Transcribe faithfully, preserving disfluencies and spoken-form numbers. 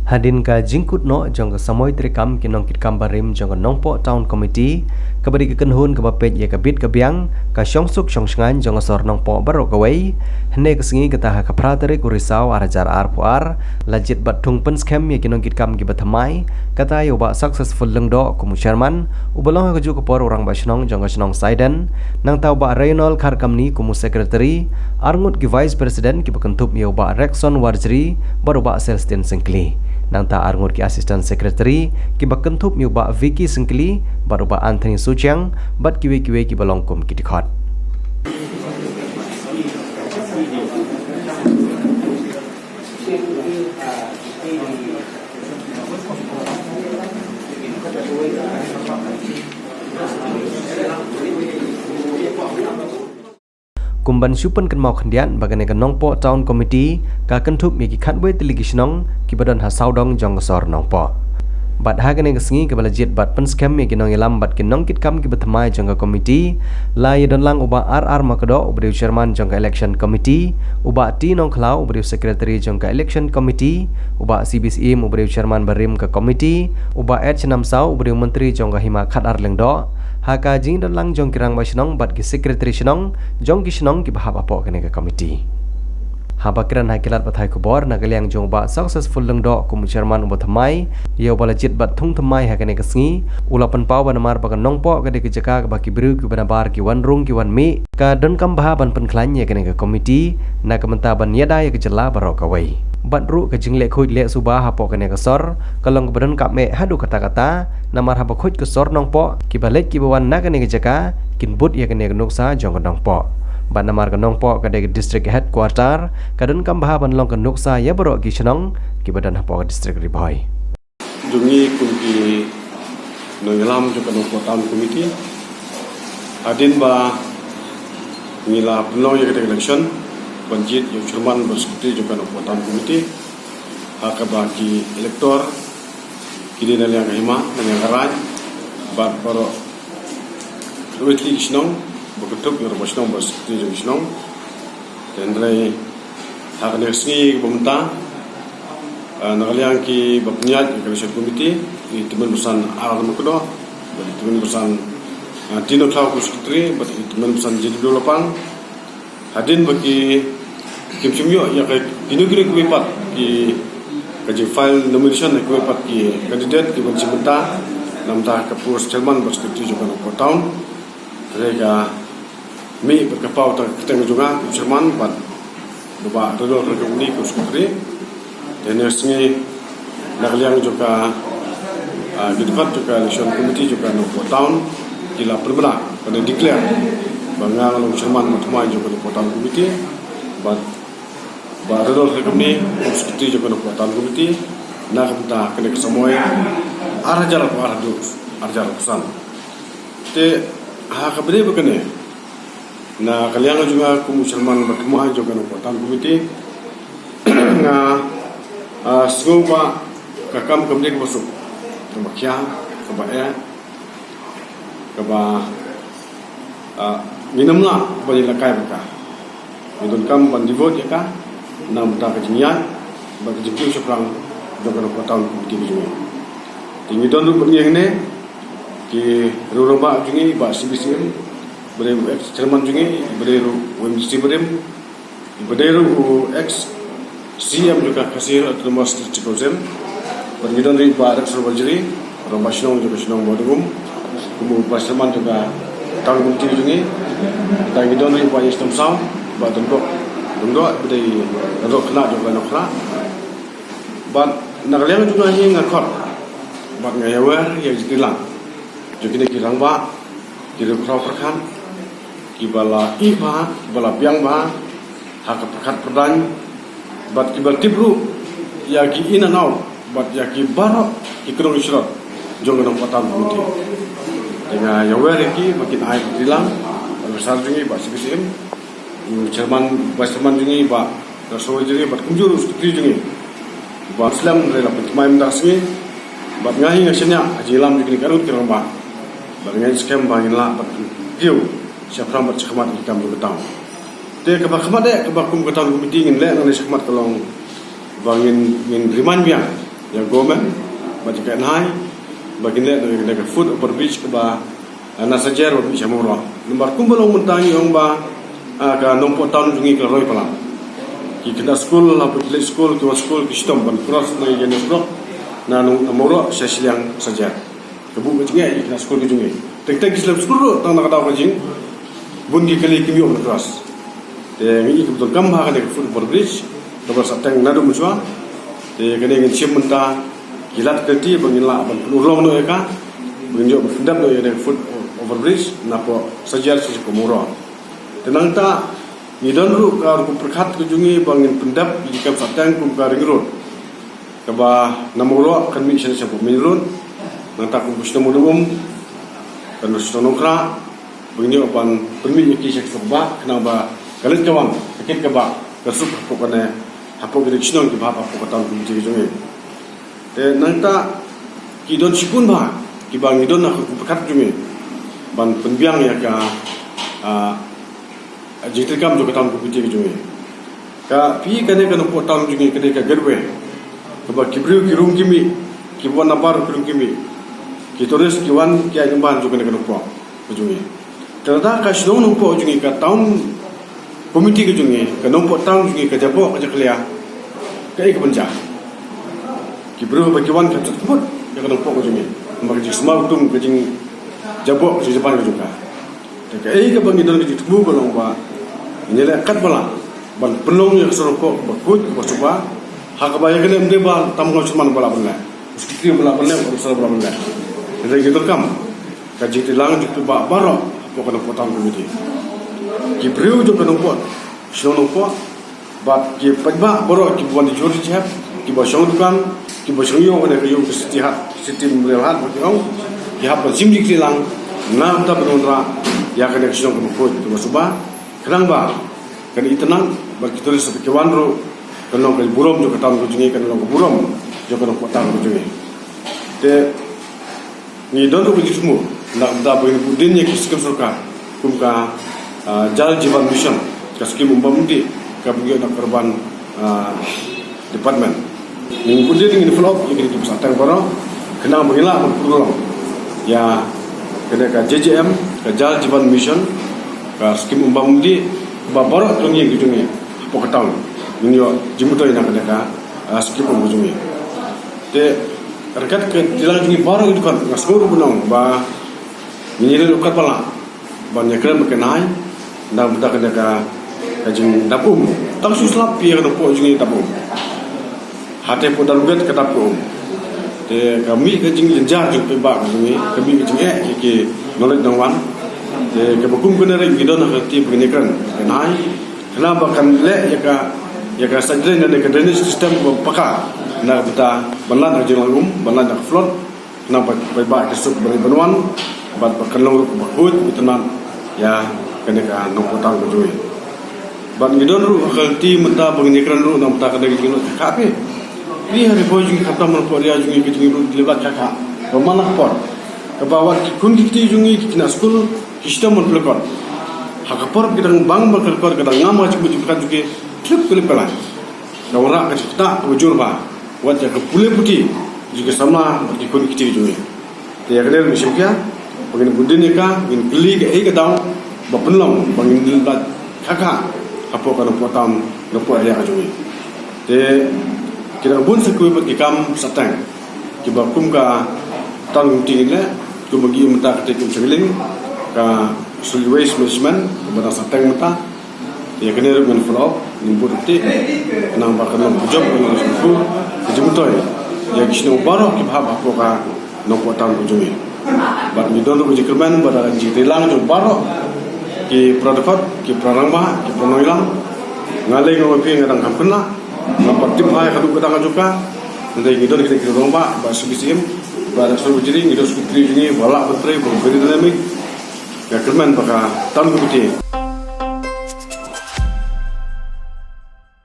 Hadien ka jingkut noh jong ka samoi treikam ki nongkitkam barim jong ka Nongpoh Town Committee, kaba dei ka kynhun kaba peit ïa ka bit ka biang, ka shongsuk shongshngaiñ jong ka sor Nongpoh baroh kawei, hynne ka sngi kata ha ka phra tarik u Risaw ar hajar arphew ar, la jied bad thung pynskhem ïa ki nongkitkam kiba thymmai, kata ïa u Bah Successful Lyngdoh kum u chairman, uba long ha kajuh ka por u rangbah shnong jong ka shnong Saiden, nangta u Bah Reynold Kharkamni kum u secretary, arngut ki vice president kiba kynthup ïa u Bah Rexon Warjri bad u Bah Celestine Syngkli. Nangta arngut ki assistant secretary kiba kynthup ïa u Bah Vicky Syngkli bad u Bah Anthony Suchiang bad kiwei kiwei kiba long kum ki dkhot. Kum ban shu pynkynmaw khyndiat ba kane ka Nongpoh Town Committee ka kynthup ïa ki khatwei tylli ki shnong kiba don ha sawdong jong ka sor Nongpoh. Bad ha kane ka sngi kaba la jied bad pynskhem ïa ki nongïalam bad ki nongkitkam kiba thymmai jong ka committee, la ïadon lang u Bah R R Makdoh uba dei u chairman jong ka election committee, u Bah T Nongkhlaw uba dei u secretary jong ka election committee, u Bah C B Syiem uba dei u chairman barim ka committee, u Bah H Namsaw uba dei u myntri jong ka Hima Khatar Lyngdoh, ha ka jingdon lang jong ki rangbah shnong bad ki secretary shnong jong ki shnong kiba hap hapoh kane ka committee. Haba kren ha ki lad pathai khubor na ka liang jong u Bah Successful Lyngdoh kum u chairman uba thymmai ïa uba la jied bad thung thymmai ha kane ka sngi, u la pynpaw ba namar ba ka Nongpoh ka dei ka jaka kaba ki briew kiba nabar ki wan rung ki wan mih, ka donkam bha ban pynkhlaiñ ïa kane ka committee na ka bynta ban ïada ïa ka jylla baroh kawei. Bad ruh ka jingleh khuid leh suba hapoh kane ka sor ka long kaba donkam eh haduh katta katta, namar haba khuid ka sor Nongpoh, kiba leit kiba wan na kane ka jaka kin bud ïa kane ka nuksa jong ka Nongpoh. Bad namar ka Nongpoh ka dei ka district headquarter, ka donkam bha ban long ka nuksa ïa baroh ki shnong kiba don hapoh ka district Ri Bhoi. Jong ngi kum ki nongïalam jong ka Nongpoh Town Committee, hadien ba ngi la pynlong ïa ka election ban jied ïa u chairman bad secretary jong ka Nongpoh Town Committee, ha kaba ki elector ki dei na liang ka hima, na liang ka raid, bad baroh khatwei tylli ki shnong ba kynthup ïa u rangbah shnong bad secretary jong ki shnong. Te hynrei ha kane ka sngi kaba mynta, ah, na ka liang kiba pynïaid ïa ka election committee, i Tymmen Basan R. Makdoh bad i Tymmen Basan, ah, T Nongkhlaw kum u secretary bad i Tymmen Basan J W Lapang, hadien ba ki, kim shym ïoh ïa ka, kino kino kiwei pat ki, ka jingfile nomination na kiwei pat ki candidate kiban shim bynta na bynta ka post chairman bad secretary jong ka Nongpoh Town. Te ka mih bad ka paw tang ka kyrteng jong nga kum u chairman bad u Bah Reynold Kharkamni kum u secretary. Te hynne ka sngi na ka liang jong ka, ah, ki dkhot jong ka election committee jong ka Nongpoh Town ki la pynbna ban declare ba nga long chairman ba thymmai jong ka Nongpoh Town Committee bad Bah Reynold Kharkamni kum u secretary jong ka Nongpoh Town Committee na ka bynta kane ka samoi ar hajar arphew ar haduh ar hajar arphew san. Te ha kaba ïadei bad kane, na ka liang jong nga kum u chairman ba thymmai jong ka Nongpoh Town Committee, nga, ah, sngew ba ka kam kam dei kaba suk, kaba khia, kaba eh, kaba, ah, ngin ym lah ban ïalehkai bad ka. Ngi donkam ban devote ïa ka na bynta ka jingïaid bad ka jingkiew shaphrang jong ka Nongpoh Town Committee ka jong ngi. Te ngi don ruh bad ngi hangne ki riew rangbah jong ngi, Bah C B Syiem, ba dei u ex chairman jong ngi, ba dei ruh u M D C barim, ba dei ruh u ex C M jong ka Khasi Hills Autonomous District Council. Bad ngi don ruh i Bah Rexon Warjri, rangbah shnong jong ka shnong Mawdngum, kum u vice chairman jong ka town committee jong ngi. Bad ngi don ruh i Bah H Namsaw, Bah Lyngdoh, Lyngdoh, ba dei i rangbah khynnah jong ka Nongkhrah. Bad na ka liang jong nga hi nga khot bad nga ïawer ïa ka jingkyrlang jong kine ki rangbah, ki riewkhraw pyrkhat, kiba la ïeh bha, kiba la biang bha ha ka pyrkhat pyrdaiñ, bad kiba tip ruh ïa ki in and out bad ïa ki baroh ki kynrong ki shlot jong ka Nongpoh Town Committee. Te nga ïawer ïa ki ba kin ai ka jingkyrlang, Bah Rexon jong ngi, Bah C B Syiem, u chairman, vice chairman jong ngi, Bah Rexon Warjri, bad kumjuh ruh u secretary jong ngi, Bah Slem, hynrei la pynthymmai mynta ka sngi. Bad nga hi nga shaniah ha jingïalam jong kine ki arngut ki rangbah. Bad nga ngeit skhem ba ngin lah ban kiew shaphrang bad shakhmat ïa ki kam jong ka town. Te kaba khmat eh, kaba kum ka town committee ngin leh nangne shakhmat ka long ba ngin, ngin remind biang ïa government ba jaka nai ba kin leh na ka foot over bridge kaba na Sajer ba bit sha Mawroh. Namar kumba long mynta ngi ong ba ka Nongpoh town jong ngi ka roi palat. Ki khynnah skul, hapoh ki leit skul, ki wan skul, ki shitom ban cross na ïa na surok na Mawroh sha shiliang Sajer. Ka buh ka jingeh ïa ki khynnah skul ka jong ngi. Teng teng ki slem skul ruh tang na ka daw ka jing bun ki kali kim ïoh ban cross. Te ngi ïa ka bteng kam ha kane ka foot over bridge kaba sah teng naduh mynshuwa. Te kane ngin shim mynta ki lad ka lynti ba ngin lah ban pynurlong noh ïa ka, ba ngin ïoh ban pyndep noh ïa kane ka foot over bridge napoh Sajer sha Mawroh. Te nangta ngi don ruh ka rukom pyrkhat ka jong ngi ba ngin pyndep ïa ki kam sah teng kum ka ring road. Kaba na Mawroh kan mih sha sha Mawroh. Nangta kum ka shnong Mawroh um kan shnong Nongkhrah. Ba ngin ïoh ban pynmih ïa ki sha ka shnong ba khnang ba ka leit ka wan ka kit kaba ka suk hapoh kane hapoh kine ki shnong kiba hap hapoh ka town community ka jong ngi. Te nangta ki don shibun ba kiba ngi don ha ka pyrkhat jong ngi ban pynbiang ïa ka jingtrei kam jong ka town community ka jong ngi. Ka phi kane ka Nongpoh town jong ngi kane ka gateway kaba ki briew ki rung ki mih, kiba wan nabar ki rung ki mih, ki tourist ki wan ki ïaid ban jong kane ka Nongpoh ka jong ngi. Te lada ka shnong Nongpoh jong ngi, ka town community ka jong ngi, ka Nongpoh town jong ngi ka jaboh ka jakhlia, kaei kaban jia? Ki briew ba ki wan ka tut kmut ïa ka Nongpoh ka jong ngi. Namar ka jingsma utung ka jingjaboh ka jingjaban ka jong ka. Te kaei kaba ngi don ka jingthmu ka long ba ngin ïaleh katba lah ban pynlong ïa ka shnong Nongpoh kaba khuid kaba suba. Ha kaba ïa kane ym dei ba tam ngam syrman ba lah ban leh, u secretary ba lah ban leh, u councillor ba lah ban leh. Hynrei ngi donkam ka jingtreilang jong ki paidbah baroh hapoh ka Nongpoh town committee. Ki briew jong ka Nongpoh, shnong Nongpoh, bad ki paidbah baroh kiba wan jhur jhep, kiba shong dukan, kiba shong ïew kane ka ïew ka City Hut, City Memorial Hut ba ki ong, ki hap ban shim jingtreilang na ka bynta ban wanrah ïa kane ka shnong kaba khuid kaba suba. Khnang ba kan itynnad bad ki tourist ba ki wan ruh kan long ka burom jong ka town ka jong ngi, kan long ka burom jong ka Nongpoh town ka jong ngi. Te ngi don ruh ka jingthmu na ka bynta ba ngin bud dien ïa ki skim sorkar kum ka Jal Jeevan Mission, ka skim um bam um dih kaba ngi ïoh na ka urban department. Ngin bud dien, ngin follow up ïa kine ki bsah tang baroh khnang ba ngin lah ban pynlong ïa kane ka J J M, ka Jal Jeevan Mission, ka skim um bam um dih ba baroh ka jong ngi hapoh ka town ngin ïoh jingmyntoi na kane ka skim um ka jong ngi. Te ryngkat ka jingtreilang jong ngi baroh ngi dukhan, nga sngew ruh ban ong ba ngin ïaleh katba lah ban ïakren bad ka N I A na ka bynta kane ka jingdap um. Tang shu slap phi ïa ka Nongpoh jong ngi dap um. Hangtei hapoh Darumget ka dap ka um. Te ka mih ka jingjynjar jong ki paidbah ka jong ngi, ka mih ka jingeh ïa ki nongleit nongwan. Te kaba kum kane ruh ngi don ha ka lynti ba ngin ïakren bad ka N I A khnang ba kan leh ïa ka, ïa ka side drain ne ka drainage system ba paka na ka bynta ban lait na ka jinglang um, ban lait na ka flood. Namar ba, ba, ba ki suk ba ban wan bad ba kan long ruh kaba khuid, ba itynnad ïa kane ka Nongpoh town ka jong ngi. Bad ngi don ruh ha ka lynti mynta ba ngin ïakren ruh na ka bynta kane ka jinglut khakha phi. Phi ha Ri Bhoi jong ngi, khamtam ha Nongpoh area jong ngi, ka jinglut ki la lut khakha ba man la ka por kaba wat ki khun ki kti jong ngi ki khynnah skul ki shitom ban pynlong kot. Ha ka por ki dang bang ban pynlong kot, ka dang ngam ha jingmut jingpyrkhat jong ki, ki lip ki lip ka lai. Ka wanrah ka jingktah kaba jur bha wat ïa ka pule puthi jong ki samla bad ki khun ki kti jong ngi. Te ïa kane ruh ngi shim khia ba ngin bud dien ïa ka, ngin kylli kaei ka daw ba pynlong ba ngin lait khakha hapoh ka Nongpoh town, Nongpoh area ka jong ngi. Te ki dang bun sa kawei pat ki kam sah teng kiba kum ka town committee ngin leh, kumba ngi ïohi mynta ka tei kum sha Ngling ka solid waste management kaba dang sah teng mynta. Ïa kane ruh ngin follow up, ngin bud ryntih khnang ba kan long ka jop, kan long ka jingpur, ka jingmyntoi ïa ki shnong baroh kiba hap hapoh ka Nongpoh town ka jong ngi. Bad ngi don ruh ka jingkyrmen ba da ka jingtreilang jong baroh ki para dkhot, ki para rangbah, ki para nongïalam. Nga lei nga ong ïa phi, nga dang kham kynlah, nga pat tip bha ïa ka duk ka dang ka jong ka. Hynrei ngi don kita ki rangbah, Bah Suki Syiem, Bah Doctor Bajri, ngi don secretary jong ngi ba lah ban trei, ba very dynamic. Nga kyrmen ba ka town committee